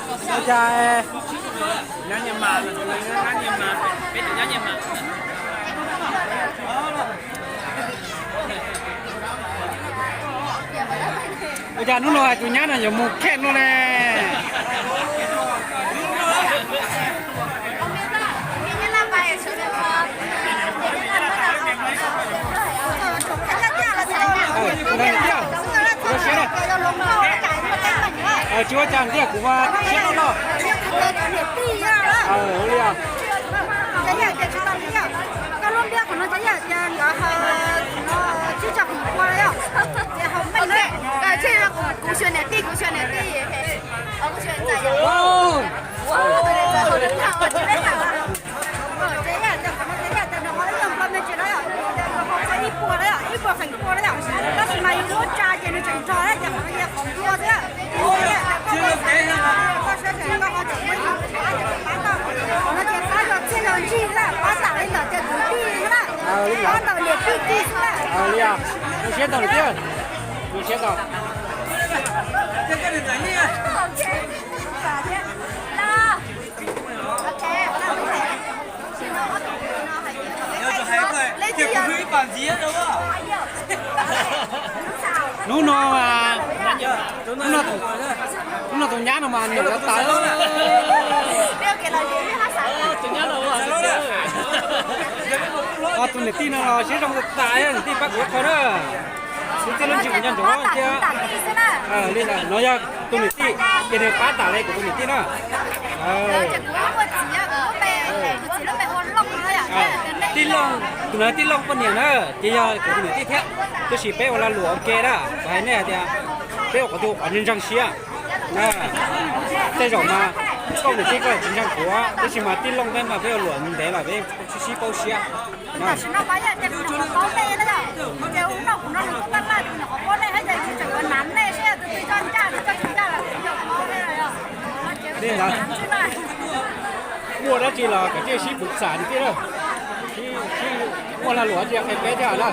Ua cas nyob nyias mas, nyob nyias mas, peb tus nyob nyias mas. Ua cas hnub no hais tus nyab no yuav mus kheej no ne? Tsis ua cas tiag, kuv mas siab loj loj. Ua li os. Ib puas na yom, ib puas feem pua na yom, tab sis mas yus muab tsa ces nws tseem nrog na ces qhov no yog qhov nplua xwb. Koj saib seb koj ho tseem muab yus pab ces pab tau, qhov no ces pab yog txiaj yog ntsig na, pab tam li ntawm ces kwv tij xwb na, pab ntawm niam tij tij xwb na. Li os, zoo siab ntau tiag, zoo siab ntau. Hnub no, hnub no tus nyab no mas niam lawv tas. Tus niam tij no los siab zoo tas, niam tij pab kuv ib qho na. Kuv tij lub ntsig kuv nco ntsoov thiab. Li no yog tus niam tij, ces nws pab tas li kuv tus niam tij na. Tij Looj, tus no Tij Looj poj niam na, ces yog kuv tus niam tij thiab. Tab sis peb ua lag luam ua ke na, kuv hais nej hais tias peb ua qhov twg qhov ntseeg siab. Tej zaum mas koj niam tij koj tsis ntseeg kuv, tab sis mas Tij Looj peb mas peb ua luam ntev lawm peb sib paub siab. Li ntawd, muaj dab tsi los kav tsij sib pus xam li tiag, sib, sib muaj lag luam dab tsi qhia peb thiab na.